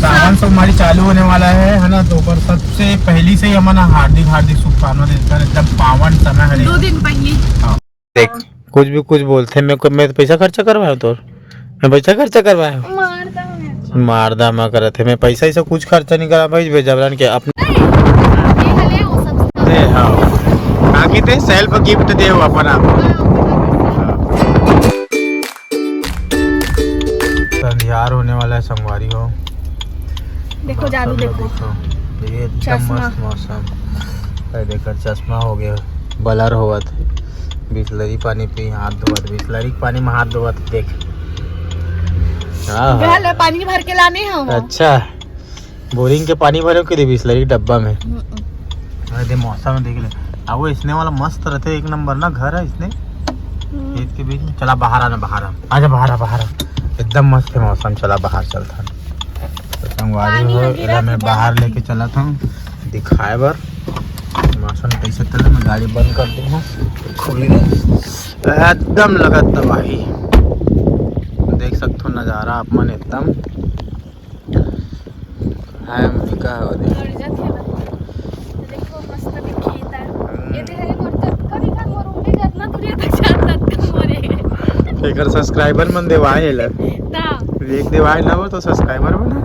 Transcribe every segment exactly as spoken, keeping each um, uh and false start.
सावन सोमवारी चालू होने वाला है, है ना? तो ओकर सबसे पहली से ही हमन हार्दिक, हार्दिक शुभकामना देथन। एकदम पावन समय है। दो दिन पहले। हाँ। देख, कुछ भी कुछ बोलथे, मैं, मैं तो पैसा खर्चा करवाया तोर, मैं पैसा खर्चा करवाया। मारदा मैं। मारदा मैं करत हे, मैं पैसा ऐसा कुछ खर्चा नहीं करा भाई, जबरन के अपने। ये हले वो सब। अरे हाँ, का कहते self gift दे हो अपन आप। हाँ। अंधियार होने वाला है संगवारी हो। देखो जादू, देखो। ये एकदम चश्मा। मस्त मौसम। अरे देखो, चश्मा हो गया, blur होवत। बिसलरी पानी पी, हाथ धोवत, बिसलरी के पानी में हाथ धोवत, देख। हाँ, हाँ। घर ले पानी भर के लाने हम। अच्छा, बोरिंग के पानी भरे हो कि बिसलरी के डब्बा में? हम्म। अरे दे, मौसम देख ले। अब वो इसने वाला मस्त रहते, एक नंबर ना घर है इसने। हम्म। खेत के बीच में। चला बाहर आना, बाहर आ। आजा, बाहर आ, बाहर आ। एकदम मस्त है मौसम, चला बाहर चलता। तो संगवारी हो, एला मैं बाहर लेके चला था दिखाए बर। मौसम कैसे तले मैं गाड़ी बंद कर दूँ, खुली रहे। एकदम लगत तबाही। देख सकते हो नज़ारा आप मन एकदम। हाय, मोनिका हो दे। गरजत हे ना। देखो, मस्त दिखी था। हम्म। ये दे हरे मोर ततका दिखा, मोर उंगली जतना दूरिया तक जात, ततका मोरे। एकर subscriber मन देवाए एला। ना। एक देवाए ना हो तो subscriber बना।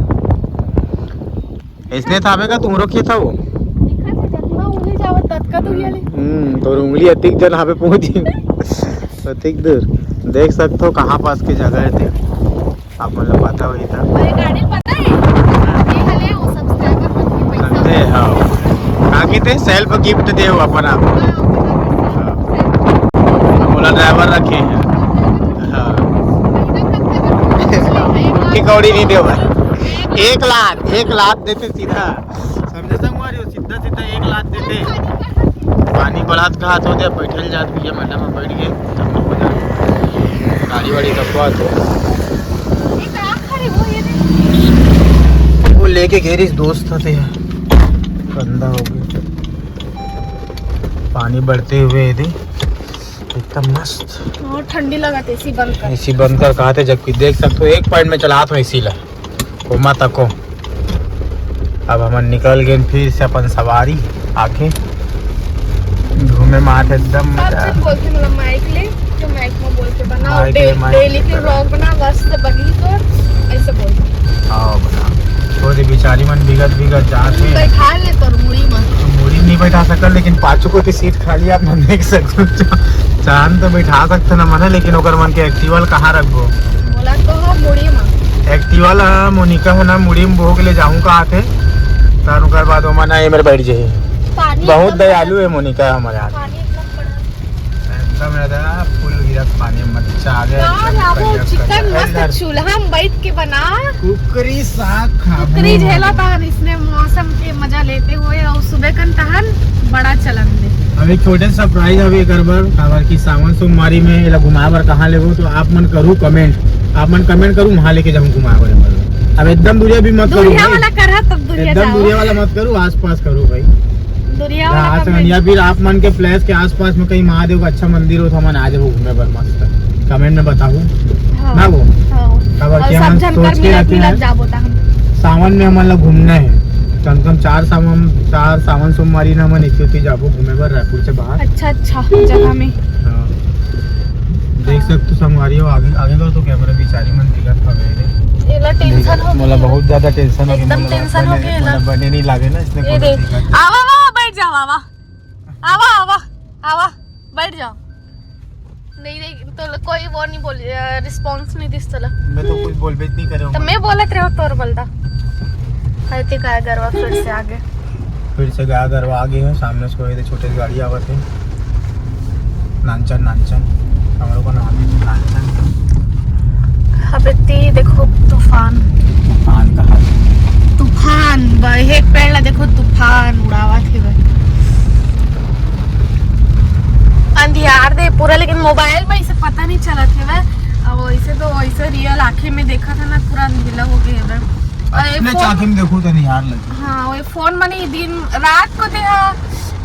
इसने थामे का तुमरो खेत हो? दिखा था, जतना उंगली जावत, ततका दूरिया ले। हम्म, तोर उंगली अतिक जन हावे पहुंची। अतिक दूर। देख सकते हो कहाँ पास के जगह है ते। आप मतलब पता होही था। अरे गाड़ी पता है? ये हले वो subscriber मन के पैसा। समझे? हाँ। का कहते self gift दे हो अपन आप। हाँ, वो सब। हाँ। ओला driver रखे हैं। हाँ। महीना खर्चा कर। एक कौड़ी नहीं दे भाई। एक लात, एक लात देते सीधा। समझे संगवारी हो, सीधा सीधा एक लात देते। पानी बढ़ात घात हो दे, बैठल जात भैया, मैडम बैठ गए, तब तो हो जात। गाड़ी वाड़ी तब बात हो। वो लेके घेरिस दोस्त थे, गंदा हो गया। पानी बढ़ते हुए ये दे, एकदम मस्त। हाँ, ठंडी लगत, एसी बंद कर। एसी बंद कर कहा थे, जबकि देख सकते हो एक पॉइंट में चलात हो एसी ला। घुमा तको। अब हमन निकल गए फिर से अपन सवारी आके घूमे में आत एकदम सब मजा। जन बोलथे मोला माइक ले, तो माइक में बोल के बना, माइक ले, डे-, माइक डेली के ले। व्लॉग बना, मस्त बनी तो ऐसे बोल। आओ बना। छोरी बिचारी मन बिगत बिगत जात हे। बैठा ले तोर मुड़ी में। मुड़ी नहीं बैठा सकल, लेकिन पाछू कोती सीट खाली आप मन देख सकते हो। चांद तो बैठा सकते ना मने, लेकिन ओकर मन के एक्टिवा ल कहाँ रखबो? बोला तो हो मुड़ी में। एक्टिवा ला मोनिका है ना मुड़ी में बोह के ले जाऊं का आथे, तर ओकर बाद ओमा ना एमेर बैठ जाही। पानी बहुत एकदम दयालु है मोनिका हमारे हाथ। पानी एकदम बड़ा। एकदम रहता है फुल गिरत पानी में, मच्छा आ गया यार, एकदम अब वो करिया चिकन करिया। मस्त इधर चूल्हा में बैठ के बना। कुकरी साग खाबो। कुकरी झेला तहन इसने मौसम के मजा लेते हुए और सुबह कन तहन बड़ा चलन दे। अब एक छोटे surprise अभी एकर बर, काबर कि सावन सोमवारी में एला घुमाए बर कहाँ लेबो, तो आप मन करू comment, आप मन comment करू, वहाँ लेके जाऊँ घुमाए बर एकर बर। अब एकदम दूरिया भी मत करू दूरिया भाई। वाला करा तब दूरिया एकदम जाओ। दूरिया वाला मत करू, आसपास करू भाई। दूरिया वाला हाँ, comment। या फिर आप मन के place के आसपास में कहीं महादेव का अच्छा मंदिर हो तो हमन आ जाबो घूमे बर मस्त। Comment में बताहू। हाँ। ना वो? हाँ। काबर और कि सब हमन जन सोच कर के मिलत रखे मिलत हैं। जाबो ता हम। सावन में हमन ला घूमना है। कम से कम चार सावन, चार सावन सोमवारी ना हमन इति उति जाबो घूमे बर रायपुर से बाहर। अच्छा, अच्छा, जगह में। हाँ। देख सकते हो संगवारी हो, आगे, आगे कर तो कैमरा बिचारी मन दिखत हवे रे। एला tension हो मोला गया। बहुत ज्यादा tension हो गया, एकदम मोला tension हो बने, गया मोला ना। बने नहीं लागे ना, इसने ये कोनो देख। दिक्कत नहीं। आवा, आवा, बैठ जाओ, आवा। आवा, आवा, बैठ जाओ। नहीं, नहीं, तो कोई वो नहीं बोल, अ, response नहीं दिस तला। मैं तो कुछ बोल बेच नहीं करे तो हूँ। मैं बोलत रहो तोर बलदा। कहते का गरवा फिर से आगे। फिर से गाय गरवा आगे है, सामने से कोई छोटे गाड़ी आवत है। नानचन, नानचन, हमरो को नाम है नानचन। अबे ती देखो तूफान। तूफान कहा? तूफान भाई, एक पेड़ ला देखो, तूफान उड़ावत हे भाई। अंधियार दे पूरा, लेकिन मोबाइल में इसे पता नहीं चलत हे भाई। अब वैसे तो वैसे रियल आंखें में देखा था ना, पूरा अंधेला हो गया है भाई। और ये अपने फोन आंखें में देखो तो अंधियार लगे। हाँ, वो फोन मने दिन रात को दे, हाँ,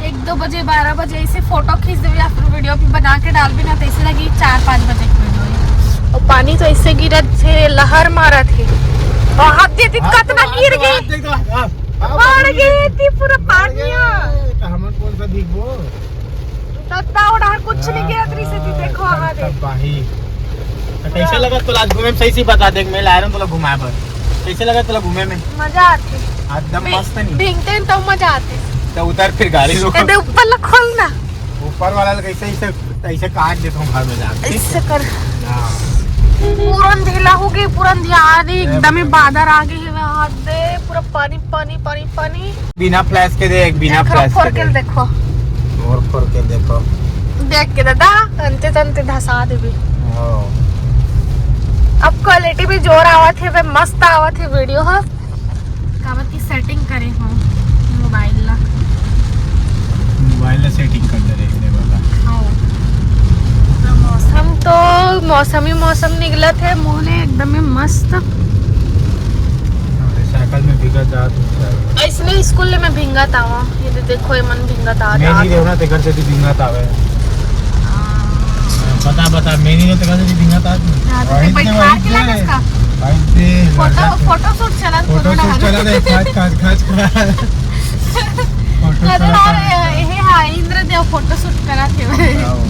एक दो बजे, बारह बजे ऐसे फोटो खींच देवे या फिर वीडियो भी बना के डाल भी ना, तो ऐसे लगी चार पाँच बजे की वीडियो है। और पानी तो ऐसे गिरत थे, लहर मारत थे। और हाथ दे, दे, हाँ, कतना तो गिर पूरा पानी है। तो हमन कौन सा भीगबो? तत्ता उड़ार कुछ नहीं गिरत रही से, देखो, हाँ, हाँ, देख। तबाही। तो कैसे लगा तोला आज घूमे में? सही से बता, देख, मैं लाय रहेंव तोला घुमाए बर। कैसे लगा तोला घूमे में? मजा आथे। एकदम मैं मस्त नहीं? भींगते हैं तो मजा आथे। तो उतर फिर गाड़ी रोक। ए, दे ऊपर ला खोल ना। ऊपर वाला ला कैसे, ऐसे, ऐसे काट देता हूँ घर में जाके। ऐसे कर। हाँ। पूरा अंधेला हो गए, पूरा अंधियार, एकदम ही बादर आ गए है, हाथ दे, पूरा पानी, पानी, पानी, पानी। बिना फ्लैश के देख, बिना देख, फ्लैश फोर के के देख। देखो। और फोर के देखो। देख के दादा, अंते तंते धसा देबे। हाँ। अब क्वालिटी भी जोर आवत है, बे मस्त आवत है वीडियो ह। काबर की सेटिंग करे हो मोबाइल ला। मोबाइल ला सेटिंग कर दे रहे हैं वाला। हाँ। तो मौसम तो मौसमी मौसम निकलत है, मुँह ले एकदम ही मस्त। अरे साइकिल में भीगा जात हूँ साहब। ऐसने स्कूल में भींगत आवा, ये दे-, देखो, ये मन भींगत आ मैं नहीं जात। रहना, तेकर से तू भींगत आवे। हाँ। बता, बता, मैं नहीं रहता, तेकर से तू भींगत आवे। हाँ, तो वही फिर तो, बैठा वही के तो। लगा इसका? वही तो, फोटो, लड़का तो। फोटो शूट चला, फोटो फोटो शूट डाल। चला रहे, खाच, खाच, खाच, खाच। फोटो अरे चला यार, रहा है। ये, ये, हाँ, इंद्रदेव फोटो शूट करा थे। वाओ।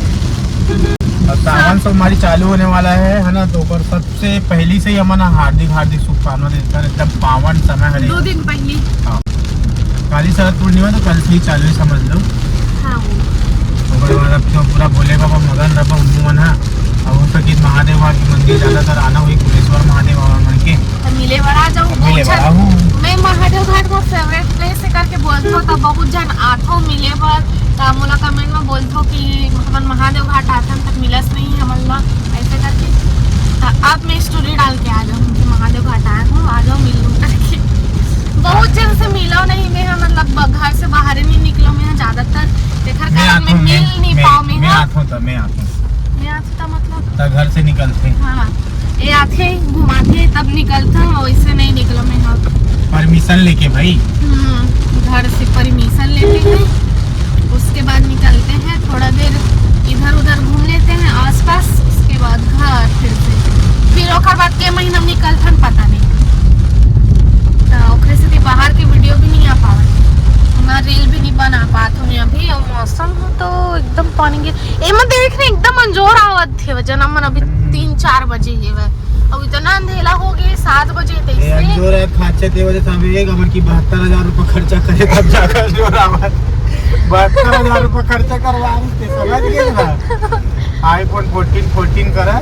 अब सावन सोमवारी चालू होने वाला है, है ना? तो ओकर सबसे पहली से ही हमन हार्दिक, हार्दिक शुभकामना देथन। एकदम पावन समय हरे। दो दिन पहली। हाँ। काली शरद पूर्णिमा, तो कल से ही चालू है, समझ लो। हाँ, वो। ओकर बाद अब तो पूरा भोले बाबा मगन रह, उन्नू मन हा। अब हो सके महादेव वहाँ के मंदिर ज्यादातर आना हुई, कुलेश्वर महादेव बाबा मन के। तो मिले बर आ जाओ, अब मिले बहुत बर जन, आहू। मैं महादेव घाट को फेवरेट प्लेस से करके बोलथो, तो बहुत जन आथो मिले बर, तो मोला कमेंट में बोलथो कि हमन महादेव घाट आथन, तक मिलस नहीं हमन ला, ऐसे करके। तो अब मैं स्टोरी डाल के आ जाऊँ कि महादेव घाट आया हूँ, आ जाओ, मिल लूँ करके। बहुत जन से मिलो नहीं मैं, मतलब, ब-, घर से बाहर ही नहीं निकलो मैं, ज्यादातर तेखर मैं कारण मैं आथो, मिल मैं, नहीं मैं, पाओ मैं, मैं हाँ। आथो तो, मैं आथो। मैं आथो तो मतलब? तो घर से निकलते। हाँ, ये आथे, घुमाथे, तब निकलता, वैसे नहीं निकलो मैं, हाँ। परमिशन लेके भाई। हम्म, घर से परमिशन लेते हैं, उसके बाद निकलते हैं, थोड़ा देर इधर उधर घूम लेते हैं आसपास, उसके बाद घर फिर से, फिर ओकर बाद के महीना में निकलथन, पता नहीं। तो ओकरे से बाहर के वीडियो भी नहीं आ पावे, हमारा रील भी नहीं बना पात हूँ मैं अभी। और मौसम तो एकदम पानी गिर, एमा देख रहे एकदम अंजोर आवत हे, जना मन अभी हम्म। तीन चार बजे हे वह। अब इतना अंधेला हो गए, सात बजे ते ए, इससे। अंजोर है, खाचे ते वजह से हम एक हमन की बहत्तर हजार रुपये खर्चा करे तब जाकर अंजोर आवाज। बहत्तर हजार रुपये खर्चा करवा रही थे, समझ गए ना? iPhone fourteen, fourteen करा।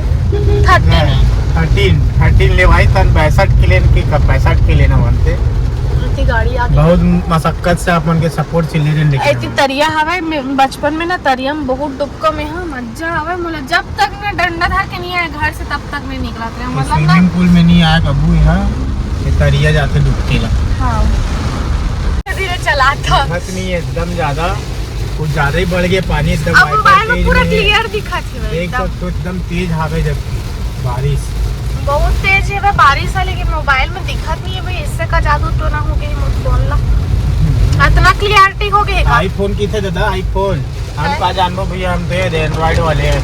Thirteen। Thirteen, thirteen ले भाई, तन पैंसठ के लेन के, पैंसठ के लेना बनते। इतनी गाड़ी आ गई। बहुत मशक्कत से आप मन के सपोर्ट से ले रहे हैं, लेकिन ऐसी तरिया हवे, मैं बचपन में ना तरिया में बहुत डुबका में, हाँ, मजा आवे। मोला जब तक मैं डंडा धर के नहीं आए घर से, तब तक नहीं निकलत रहे। तो मतलब ना, स्विमिंग पूल में नहीं आया कबू यहाँ, ये तरिया जाके डुबके ला। हाँ। धीरे चलाता। दिखत नहीं है एकदम ज्यादा, कुछ ज्यादा ही बढ़ गया पानी एकदम। अब wiper मोबाइल में तेज पूरा में है। क्लियर दिखत है देख एकदम। सकते हो, एकदम तेज आ गई जब बारिश। बहुत तेज है वह बारिश है, लेकिन मोबाइल में दिखत नहीं है भाई, इससे का जादू टोना हो गई मोर फोन ला। इतना क्लियरिटी हो गई का? iPhone की थे दादा, iPhone। हम है? का जानबो भैया, हम तो ये एंड्रॉइड वाले हैं।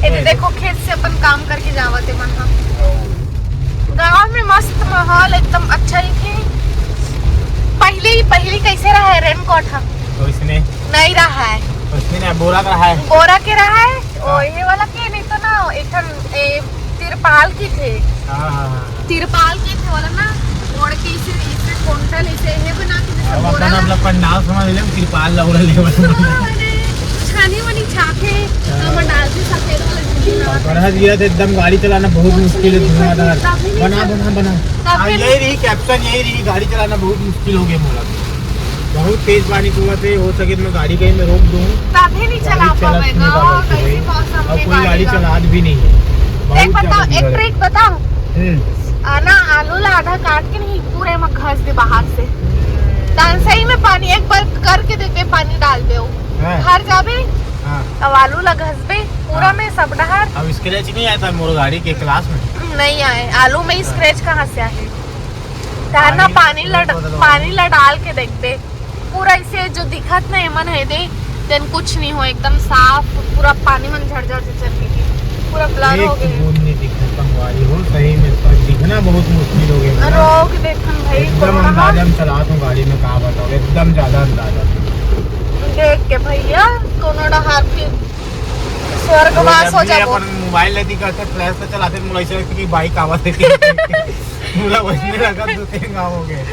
ये देखो, खेत से अपन काम करके जावत है मन हम। गाँव में मस्त माहौल, एकदम अच्छा ही थे। पहले ही, पहले कैसे रहा है रेनकोट हम? तो इसने नहीं रहा है। तो इसने ना बोरा का रहा है। बोरा के रहा है, ओ, हाँ। ये वाला के नहीं तो ना, एक ठन, ए, तिरपाल की थे। हाँ, हाँ, हाँ। तिरपाल के थे वाला ना, ओढ़ के इसे, इसे कुंटल इसे ये बना के जैसे अब बोरा अपन ना। हम लोग पंडाल समझ ले, तिरपाल ला ओढ़ ले। अरे, छानी वानी छापे, हाँ। तो पंडाल से सफेद वाला झूली ना। और हर गिरा तो एकदम गाड़ी चलाना बहुत कुछ मुश्किल है, नहीं धुआंधार। दिखा, तभी नहीं बना, चला। बना, बना। तभी हाँ, नहीं। यही रही कैप्शन, यही रही, गाड़ी चलाना बहुत मुश्किल हो गया मोला। बहुत तेज पानी हुआ थे, हो सके तो मैं गाड़ी कहीं में रोक दूँ। तभी नहीं चला गाड़ी चला पावेगा, नहीं पावेगा कैसी भाई। मौसम अब में कोई गाड़ी गाड़ी का। चलात भी नहीं है। देख, बहुत बताओ, ज्यादा एक डर है। ट्रिक बताओ। हम्म। आ ना, आलू ला आधा काट के नहीं, पूरे में घस दे बाहर से। तन सही में पानी एक बार करके देख बे, पानी डाल दे, हाँ। हर जाबे। हाँ। अब आलू ला घसबे पूरा हाँ। में सब डहर। अब स्क्रैच नहीं आया था मोर गाड़ी के क्लास में? नहीं आए, आलू में ही हाँ। स्क्रैच कहाँ से आए? तार ना पानी पानी लड-, बदलवा। पानी ला डाल के देख बे। पूरा इसे जो दिखत नहीं मन है दे, तेन कुछ नहीं हो, एकदम साफ, पूरा पानी मन झरझर झरझर के, पूरा ब्लर एक हो गए। बूंद नहीं दिखत, संगवारी हो, सही में सब दिख है ना, बहुत मुश्किल हो गया। रोक देखन भाई, एकदम अंदाजा में चलात हूँ गाड़ी में, का बताओ, एकदम ज्यादा अंदाजा। देख के भैया, कोनो डहार फिर स्वर्गवास हो जाबो। अपन मोबाइल लेती करते, फ्लैश से चलाते, मुझे ऐसे लगता कि बाइक आवाज देती। पूरा वैसने लगा, दो तीन गाँव हो गए।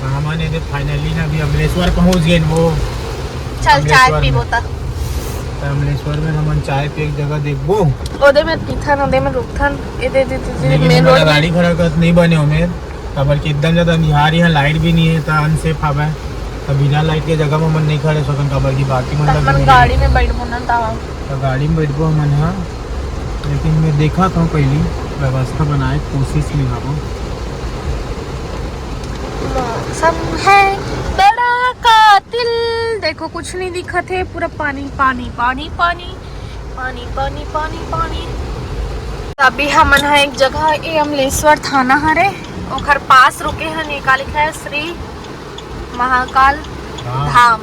हमन ये फाइनली ना अभी अमलेश्वर पहुंच गए वो। चल, चाय पीबो ता। अमलेश्वर में हमन चाय पी एक जगह देखबो। ओदे में पीथन, ओदे में रुकथन। ये दे, दे, दे, दे, मेन रोड गाड़ी खड़ा करत नहीं बने हो मेर, काबर कि एकदम ज्यादा अंधियार है, लाइट भी नहीं है, तो अनसेफ हवे। तो बिना लाइट के जगह में हमन नहीं खड़े सकन, काबर कि बाकी मन हमन गाड़ी में बैठबो ना, तो गाड़ी में बैठबो हमन, हाँ। लेकिन मैं देखा था पहली व्यवस्था बनाए, कोशिश में हूँ। मौसम है बड़ा कातिल। देखो, कुछ नहीं दिखत है, पूरा पानी, पानी, पानी, पानी, पानी, पानी, पानी, पानी। अभी हमन ह एक जगह, ये अमलेश्वर थाना हरे, ओखर पास रुके हन। ये का लिखा है? श्री महाकाल धाम। धाम।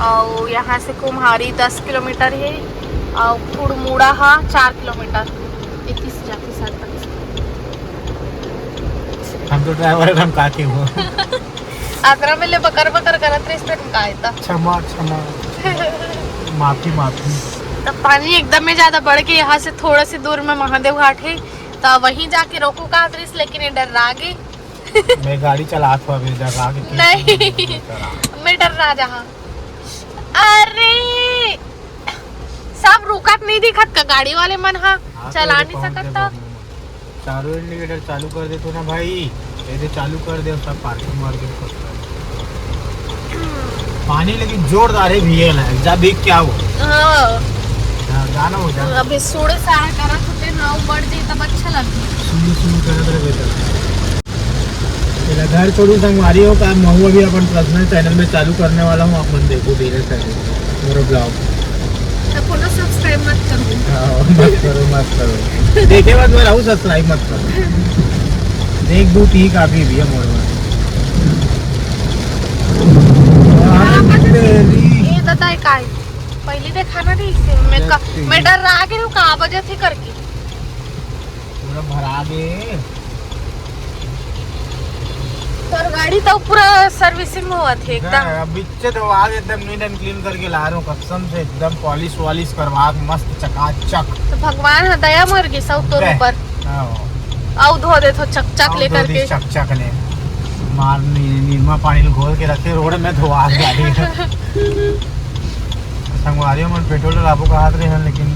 और यहाँ से कुम्हारी दस किलोमीटर है, और कुड़मुड़ा हा चार किलोमीटर। इक्कीस जाके सात तक। हम तो ड्राइवर है, हम का के हो। आगरा में ले बकर बकर करत रहिस, त का एता? क्षमा, क्षमा। माफी, माफी। तब पानी एकदम में ज्यादा बढ़ के यहाँ से थोड़ा से दूर में महादेव घाट है, तो वहीं जाके रोको कहत रहिस, लेकिन ये डर्रा गे। मैं गाड़ी चलात हूँ अभी, डर्रा के। नहीं, मैं डर्रा जहाँ। अरे, सब रुकत नहीं दिखत का गाड़ी वाले मन हा? हाँ, तो चला ये नहीं पहुंच सकत गए था। बाबू। चारों इंडिकेटर चालू कर दे तो ना भाई, ये दे चालू कर दे, सब पार्किंग वार्किंग सब कर दे। पानी लेकिन जोरदार है भैया ना, जा देख क्या हो। हाँ। हाँ, जाना हो जा। अभी सूड़े सारा करत होते ना, वो बढ़ जाए तब अच्छा लगता। सुनो, सुनो, करत रहे बेटा। तेरा घर छोड़ू संगवारी हो का, महू अभी अपन पर्सनल चैनल में चालू करने वाला हूँ, आप मन देखो धीरे से मेरा ब्लॉग। तो कोनो सब्सक्राइब मत करो। हाँ, मत करो, मत करो। देखे बाद में रहू, सब्सक्राइब मत करो। देख दू ती काफी भी है मोर में। हाँ, बस तेरी। ये बताए काय? पहले देखा ना नहीं इसे। मैं का, मैं डर्रा गे हूँ, कहाँ बजे थे करके। पूरा भरा गे। तोर गाड़ी तो पूरा सर्विसिंग होवत है एकदम। हाँ, अब बिच्चे तो आज एकदम नीट एंड क्लीन करके ला रहे हो, कसम से एकदम पॉलिश वॉलिश करवा के मस्त चकाचक। तो भगवान ह दया मर गे सब तोर ऊपर। हाँ। आउ धो दे तो चकचक लेकर के। चकचक ले मार नि-, निरमा पानी में घोल के रखे, रोड में धोआ गाड़ी। संगवारी मन पेट्रोल डलाबो कहत रहे हैं, लेकिन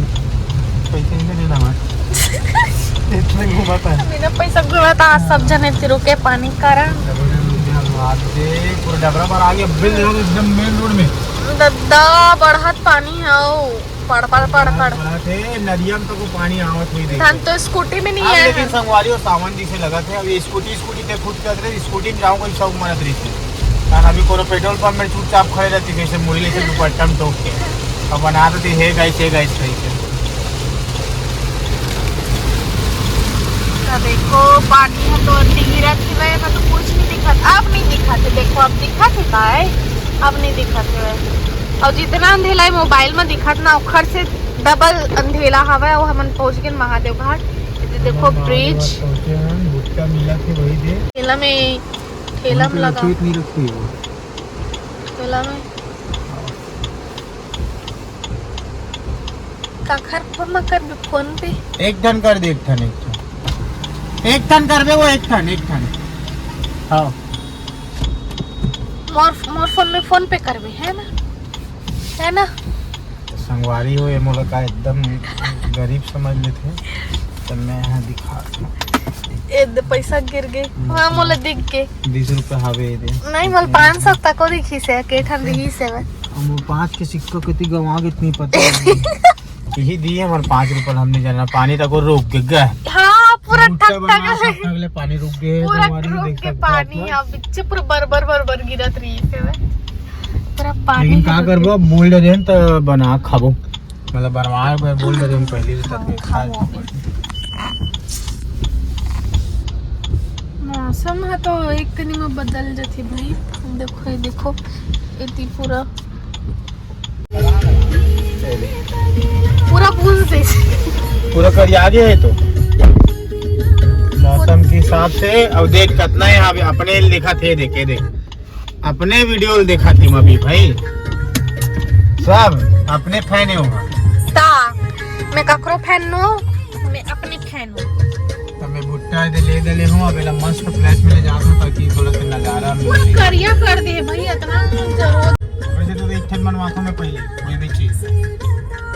पैसे नहीं देना मैं। इतने घूमा था। बिना पैसा घूमा था, आज सब जने तिरु के पानी कारण। डबरा में रुक गया, हाथ से पूरा डबरा पर आ गया, बिल एकदम मेन रोड में। दद्दा बढ़त पानी है, ओ, पड़, पड़, पड़, पड़। बढ़त है, नदिया में तो को पानी आवत हुई देखो। धन तो स्कूटी में नहीं अब है। लेकिन संगवारी और सावन जी से लगा थे, अब ये स्कूटी, स्कूटी ते खुद कर रहे, स्कूटी में जाऊंगा, सब मरत रही थी। कारण अभी कोनो पेट्रोल पंप में चुपचाप खड़े रहती, जैसे मुड़ी लेके दुपट्टा में टोक के। अब बना देती, "हे गाइस, हे गाइस," कही के। तो देखो, पानी है तो अति गिरत ही रहे, मैं तो कुछ नहीं दिखत, अब नहीं दिखत है। देखो, अब दिखत है का है? अब नहीं दिखत है। और जितना अंधेला है मोबाइल में दिखत ना, ओखर से डबल अंधेला हवा है। वो हमन पहुंच गए महादेव घाट। ये देखो, ब्रिज। पहुंचे हैं, गुटखा मिला थे वही दे। ठेला में, ठेला में लगा। नहीं रखी हो। ठेला में। काखर फोन म करबे, फोन पे? एक ठन कर दे, एक ठन, एक ठन। एक ठन करबे वो, एक ठन, एक ठन। हाँ। मोर, मोर फोन में फोन पे करबे, है ना? है ना? संगवारी हो, ये मोला का एकदम गरीब समझ लेथे, तो मैं यहाँ दिखा ए दे, पैसा गिर गे। हम्म। हाँ, मोला दिख गे। बीस रुपया हवे ए दे। नहीं, मोला पाँच सौ तको दिखिस हे, के ठन रिहिस हे। हम वो पाँच के सिक्का कति गंवा गे, इतनी पता नहीं। यही दिए हमारे पाँच रुपया, हमने जाना पानी तक रुक गे, गे। हाँ, पूरा ठक ठक ले। ठक ले पानी रुक गे, पूरा रुक गे पानी, अब बिच्चे पूरा बर बर बर बर गिरत रहिस हे। पूरा पानी लेकिन का करबो, अब बोल रहे हैं तो बना खाबो। मतलब बरवार में बोल रहे हम पहले से तक खा चुके हैं। मौसम ह तो एक कनी में बदल जथे भाई। देखो, ये देखो, एती पूरा, पूरा भूंज जैसे। पूरा करिया गे हे तो। मौसम के हिसाब से। अब देख, कितना यहाँ अभी अपने देखा थे, देखे देख, अपने वीडियो देखा थे अभी भाई, सब अपने फैन है वहाँ। ता मैं ककरो फैन नो, मैं अपने फैन हूँ। तो मैं भुट्टा दे ले दे ले हूँ, अब एला मस्त फ्लैट में ले जाता हूँ ताकि थोड़ा सा नजारा पूरा मिले। करिया कर दे भाई, इतना जरूरत। वैसे तो एक ठन बनवाता मैं पहले कोई भी चीज,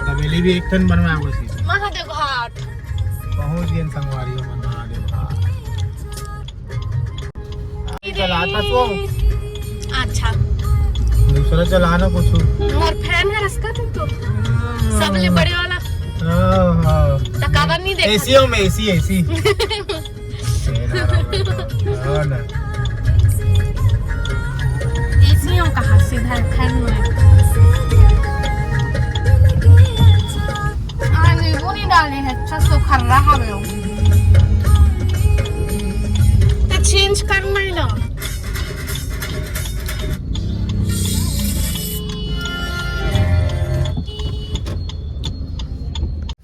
तबेली भी एक ठन बनवाया उसी। महादेव घाट। पहुंच गए संगवारी हो मन महादेव घाट। चला था सो। अच्छा, दूसरा चला ना कुछ। मोर फैन है रसका तू तो। सबले बड़े वाला। हाँ, हाँ। तकावा नहीं देखा। एसीओ में एसी एसी। एसीओ कहाँ सीधा है फैन में। हाँ, नींबू नहीं डाले हैं, अच्छा सोखर रहा है वो। तो चेंज करना है ना।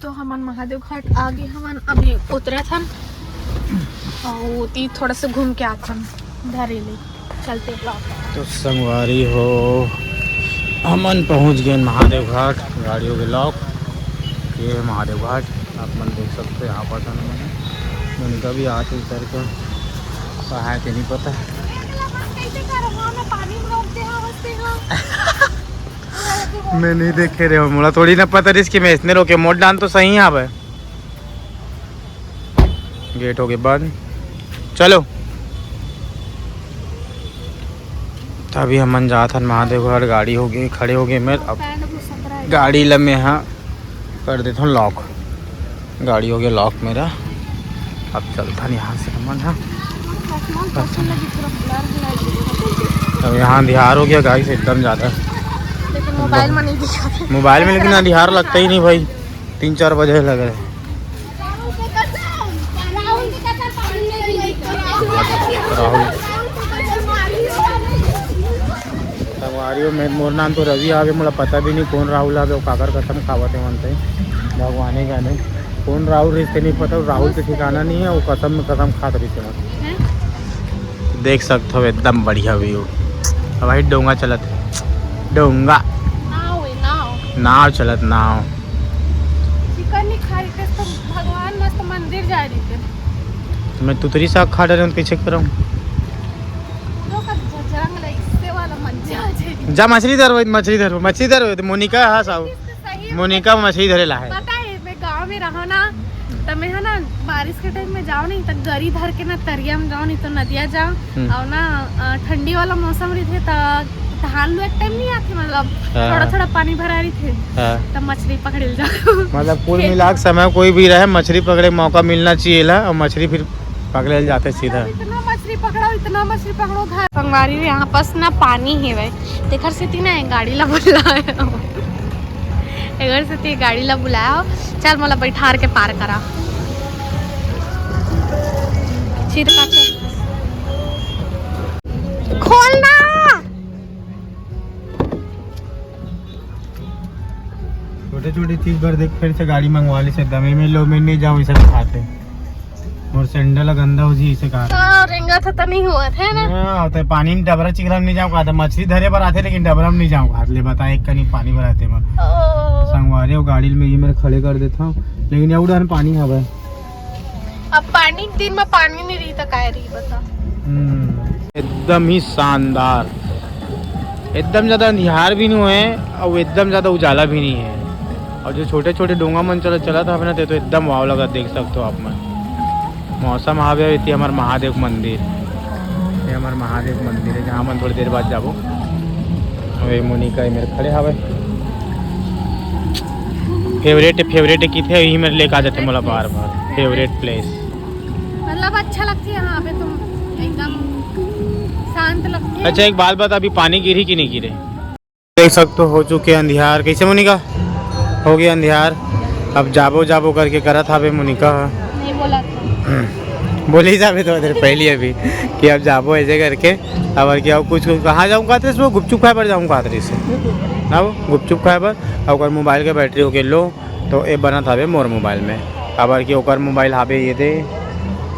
तो हमन महादेव घाट आगे हमन अभी उतरत हन और ती थोड़ा सा घूम के आथन धरे ले चलते ब्लॉक। तो संगवारी हो, हमन पहुंच गए महादेव घाट, गाड़ी हो गए लॉक। ये है महादेव घाट, आप मन देख सकते हो यहाँ पर। उनका भी आज उतर के कहा है कि नहीं पता। मैं नहीं देखे रहे हो, मोला थोड़ी ना पता रिस कि मैं इसने रोके मोड़ डाल तो सही है। अब गेट हो गए बंद। चलो, तभी हमन जात हन महादेव घाट। गाड़ी हो गए, खड़े हो गए। मैं अब गाड़ी ल मैं हा कर देता हूँ लॉक। गाड़ी हो गया लॉक मेरा। अब चलता नहीं यहाँ से हमन हा। अब यहाँ अंधियार हो गया गाइस, एकदम ज़्यादा। लेकिन मोबाइल में नहीं दिखा। मोबाइल में लेकिन अंधियार लगता ही नहीं भाई, तीन चार बजे लग रहे। राहुल। संगवारी हो, मैं, मोर नाम तो रवि आवे, मोला पता भी नहीं कौन राहुल आवे, वो काकर कसम खावत है मनते भगवाने जाने कौन राहुल रिश्ते नहीं पता। राहुल के ठिकाना नहीं है, वो कसम में कसम खात रही। देख सकते हो एकदम बढ़िया व्यू। अब भाई डोंगा चलत है, डोंगा नाव है, नाव। नाव चलत नाव। चिकन नहीं खा रही थे तो भगवान मस्त मंदिर जा रही थे। मैं तुतरी साग खा रहे हूँ, कैसे करूँ? पूरा का जजरंग ले, इससे वाला मजा आ जाएगी। जा मछली धरबो, मछली धरबो, मछली धरबो। तो मोनिका है साहब, सही मोनिका मछली धरे ला है। पता है, मैं गांव में रहो ना, तो मैं है ना, बारिश के टाइम में जाओ नहीं तो गरी धर के ना तरिया में जाओ, नहीं तो नदिया जाओ। हम्म। और ना अ, ठंडी वाला मौसम रही थे तो धान लो एक टाइम नहीं आते, मतलब हाँ। थोड़ा थोड़ा पानी भरा रही थे, हाँ। तब मछली पकड़े ले जाओ। मतलब कुल मिला के समय कोई भी रहे, मछली पकड़े के मौका मिलना चाहिए ला, और मछली फिर पकड़े ले जाते सीधा। इतना मछली पकड़ो, इतना मछली पकड़ो। घर संगवारी हो, यहाँ पास ना पानी है भाई, तेखर सेती ना गाड़ी ला बुलाया हो। एकर सेती गाड़ी ला बुलाया हो। चल मोला बैठार के पार करा। चिर का चल। खोल ना। छोटे छोटे चीज बर देख, फिर से गाड़ी मंगवा ली से दमे में लो, मैं नहीं जाऊँ इसे खाते। और सैंडल गंदा हो जी इसे कहा। तो रेंगा था तो नहीं हुआ था ना। हाँ, तो पानी में डबरा चिखला में नहीं जाऊँ कहा था, मछली धरे बर आते लेकिन डबरा में नहीं जाऊँ कहा, ले बता एक कनी पानी भराते में। ओ, संगवारी हो गाड़ी में ये मेरे खड़े कर देता हूँ, लेकिन ये उड़ान पानी हवा है। अब पानी के दिन में पानी नहीं रही तो काय रही बता। हम्म, एकदम ही शानदार, एकदम ज़्यादा अंधियार भी नहीं है और एकदम ज़्यादा उजाला भी नहीं है। और जो छोटे छोटे डोंगा मन चला चला था अपना, ते तो एकदम वाव लगा, देख सकते हो आप मन। मौसम हावे इति हमार महादेव मंदिर, ये हमार महादेव मंदिर है जहाँ मन थोड़ी देर बाद जाबो। अबे मोनिका ये मेरे खड़े हावे, फेवरेट फेवरेट की थे, यही मेरे लेके आ जाते मोला बार बार, फेवरेट प्लेस। मतलब अच्छा लगती है यहाँ पे, तुम एकदम शांत लगती है। अच्छा एक बात बता, अभी पानी गिरी कि नहीं गिरे? देख सकते हो, हो चुके अंधियार। कैसे मोनिका? हो गया अंधियार। अब जाबो जाबो करके करत हावे मोनिका। नहीं बोला था। बोली जाबे तो देर पहली अभी कि अब जाबो ऐसे करके। अब और क्या, कुछ कहाँ जाऊँ कहत रहिस, वो गुपचुप खाए बर जाऊँ कहत रहिस। ना वो गुपचुप खाए बर, और ओकर मोबाइल के बैटरी हो गए लो, तो ये बनत हावे मोर मोबाइल में। काबर कि ओकर मोबाइल हावे ये दे,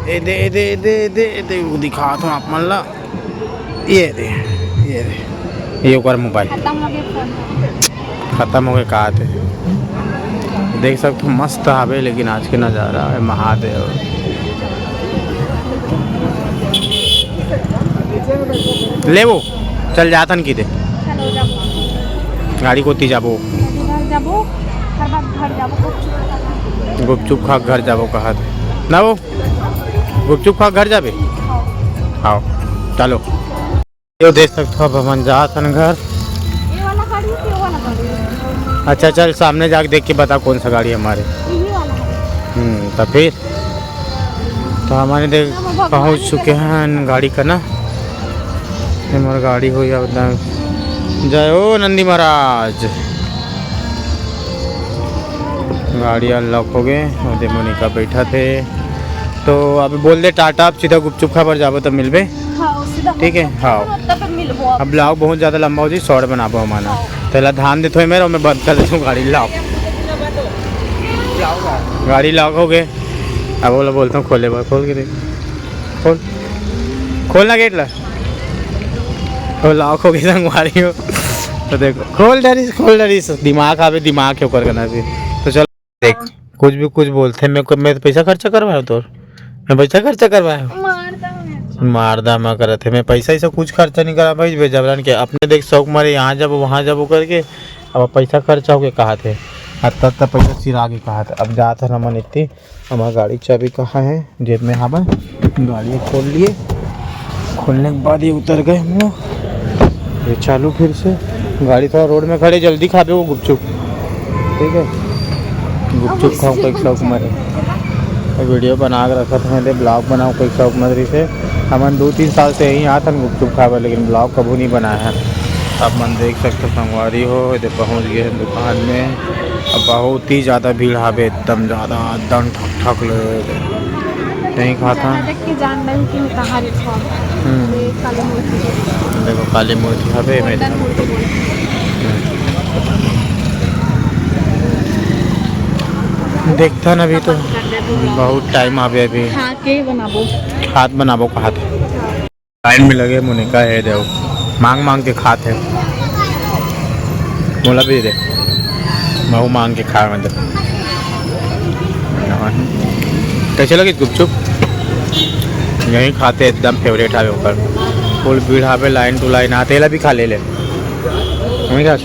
ए दे, ए दे, ए दे, ए दे, ए दे, वो दिखात हूँ आप मन ला। ये दे, ये दे, ये ओकर मोबाइल। खत्म हो गया फोन। खत्म हो गया, कहा थे। देख सकते हो, मस्त हवे, लेकिन आज के नज़ारा है महादेव। ले वो, चल जाथन की दे। चलो, जाबो। गाड़ी कोती जाबो। घर जाबो, हर बार घर जाबो, गुपचुप खा। गुपचुप खा घर जाबो कहा थे। ना वो, गुपचुप खा घर जाबे? हाँ। हाँ, चलो। यो देख सकते हो, अब हमन जात हन घर। ये वाला गाड़ी है कि वो वाला गाड़ी है? अच्छा, चल सामने जाके देख के बता कौन सा गाड़ी है हमारे। यही वाला है। हम्म, तो फिर तो हमन देख हम भगवान पहुंच के चुके हैं गाड़ी का ना। हमार गाड़ी हो या एकदम। जय हो नंदी महाराज। गाड़ी अनलॉक हो गए, ओदे मोनिका बैठा थे। तो अब बोल दे टाटा, अब सीधा गुपचुप खाबर जाबो तब मिलबे। हाँ, सीधा ठीक है, गुपचुप हाँ। खाबो, तब मिलबो अब। अब ब्लॉग बहुत ज़्यादा लंबा हो जी, शॉर्ट बनाबो हमारा। हाँ। तेला ध्यान देते हुए मेरा, मैं बंद कर देता हूँ गाड़ी, लाओ। गाड़ी लॉक हो गए। अब बोला, बोलता हूँ खोले, बार खोल के देख, खोल, खोलना गेट ला। वो लॉक हो गई संगवारी हो। तो देखो, खोल डरिस, खोल डरिस, दिमाग आवे, दिमाग के ऊपर करना भी। तो चलो देख, कुछ भी कुछ बोलते हैं, मैं को-, मैं तो पैसा खर्चा करवाया तोर, मैं पैसा खर्चा करवाया। मारदा मैं। मारदा मैं करत है, मैं पैसा ऐसा कुछ खर्चा नहीं करा भाई, जबरन के अपने देख शौक मारे यहाँ जाबो वहाँ जाबो करके, अब पैसा खर्चा हो गया कहा थे। अब तब तक पैसा सिरा के कहा थे, अब जात है ना मन इतनी। हमार गाड़ी चाबी कहाँ है? जेब में हावय। गाड़ी खोल लिए, खोलने के बाद ये उतर गए हम लोग। ये चालू फिर से, गाड़ी थोड़ा रोड में खड़े, जल्दी खाबे वो गुपचुप, ठीक है? गुपचुप खाऊँ कई शौक मरे, वीडियो बना के रखत हैं, ब्लॉग बनाऊँ कई शौक मत रही से। हमन दो तीन साल से यहीं आत हन गुपचुप खाबे, लेकिन ब्लॉग कभू नहीं बनाए हैं। आप मन देख सकते हो संगवारी हो, इधर पहुँच गए हैं दुकान में। अब बहुत ही ज़्यादा भीड़ हावे, एकदम ज़्यादा, एकदम ठक ठक ले। नहीं खाता। देख के जान नहीं कि मैं कहाँ रखा हूँ। हम्म। ये काली मूर्ति है। देखो, काली मूर्ति हावे, मैं गोल्डन मूर्ति बोलते हैं। हम्म। देखता ना अभी तो। कर दे तू। बहुत टाइम हावे अभी। खा के बनाबो। हाथ बनाबो का हाथ। लाइन में लगे मोनिका है, देखो, मांग मांग के खात है। मोला भी दे, महू मांग के खा, मतलब। कैसे लगे गुपचुप? यहीं खाते, एकदम फेवरेट हावे ओकर। फुल भीड़ हावे, लाइन टू लाइन आते, एला भी खा ले ले। वहीं खा।